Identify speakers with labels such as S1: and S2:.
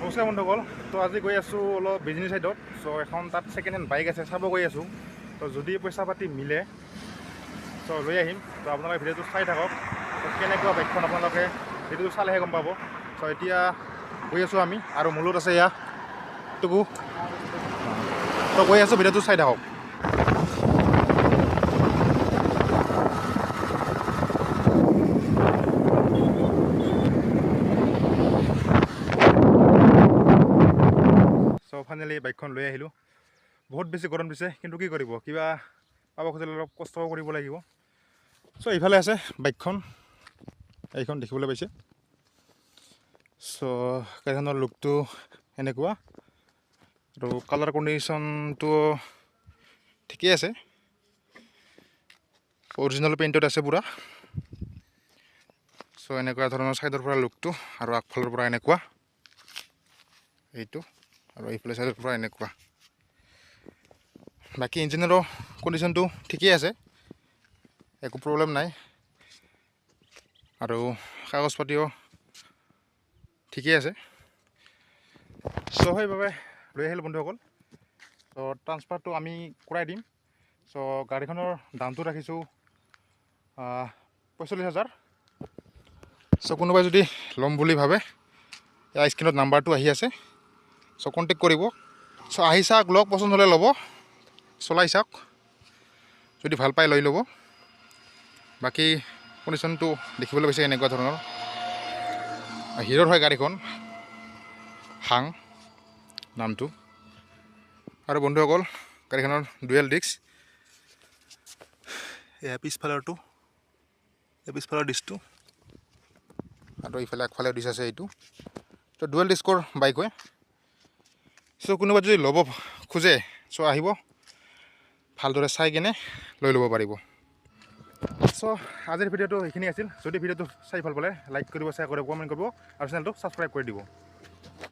S1: নমস্কাৰ বন্ধুসকল। তো আজি গৈ আছোঁ অলপ বিজনী ছাইডত। চ' এখন তাত ছেকেণ্ড হেণ্ড বাইক আছে, চাব গৈ আছোঁ। তো যদি পইচা পাতি মিলে চ' লৈ আহিম। তো আপোনালোকে ভিডিঅ'টো চাই থাকক, তো কেনেকুৱা বাইকখন আপোনালোকে ভিডিঅ'টো চালেহে গম পাব। চ' এতিয়া গৈ আছোঁ আমি আৰু মূলত আছে এয়া টুকু। তো গৈ আছোঁ, ভিডিঅ'টো চাই থাকক। চ' ফাইনেলি বাইকখন লৈ আহিলোঁ। বহুত বেছি গৰম দিছে, কিন্তু কি কৰিব, কিবা পাব খুজিলে অলপ কষ্টও কৰিব লাগিব। চ' ইফালে আছে বাইকখন, এইখন দেখিবলৈ পাইছে। চ' গাড়ীখনৰ লুকটো এনেকুৱা আৰু কালাৰ কণ্ডিশ্যনটো ঠিকেই আছে, অৰিজিনেল পেইণ্টত আছে পূৰা। চ' এনেকুৱা ধৰণৰ ছাইডৰ পৰা লুকটো আৰু আগফালৰ পৰা এনেকুৱা এইটো, আৰু এইফালে ছাইডৰ পৰা এনেকুৱা। বাকী ইঞ্জিনৰো কণ্ডিশ্যনটো ঠিকেই আছে, একো প্ৰব্লেম নাই আৰু কাগজ পাতিও ঠিকেই আছে। চ' সেইবাবে লৈ আহিলোঁ বন্ধুসকল। ত' ট্ৰান্সফাৰটো আমি কৰাই দিম। চ' গাড়ীখনৰ দামটো ৰাখিছোঁ 45,000। চ' কোনোবাই যদি ল'ম বুলি ভাবে, ইয়াৰ স্ক্ৰীণত নাম্বাৰটো আহি আছে, চ' কণ্টেক্ট কৰিব। চ' আহি চাওক, লওক, পচন্দ হ'লে ল'ব, চলাই চাওক, যদি ভাল পায় লৈ ল'ব। বাকী কণ্ডিশ্যনটো দেখিবলৈ পাইছে এনেকুৱা ধৰণৰ। হিৰ'ৰ হয় গাড়ীখন, হাং নামটো। আৰু বন্ধুসকল, গাড়ীখনৰ ডুৱেল ডিস্ক, এয়া পিছফালৰটো, এই পিছফালৰ ডিস্কটো আৰু ইফালে আগফালে ডিস্ক আছে এইটো। তো ডুৱেল ডিস্কৰ বাইক হয়। চ' কোনোবা যদি ল'ব খোজে চ' আহিব, ভালদৰে চাই কেনে লৈ ল'ব পাৰিব। চ' আজিৰ ভিডিঅ'টো এইখিনি আছিল। যদি ভিডিঅ'টো চাই ভাল পালে লাইক কৰিব, শ্বেয়াৰ কৰিব, কমেণ্ট কৰিব আৰু চেনেলটো ছাবস্ক্ৰাইব কৰি দিব।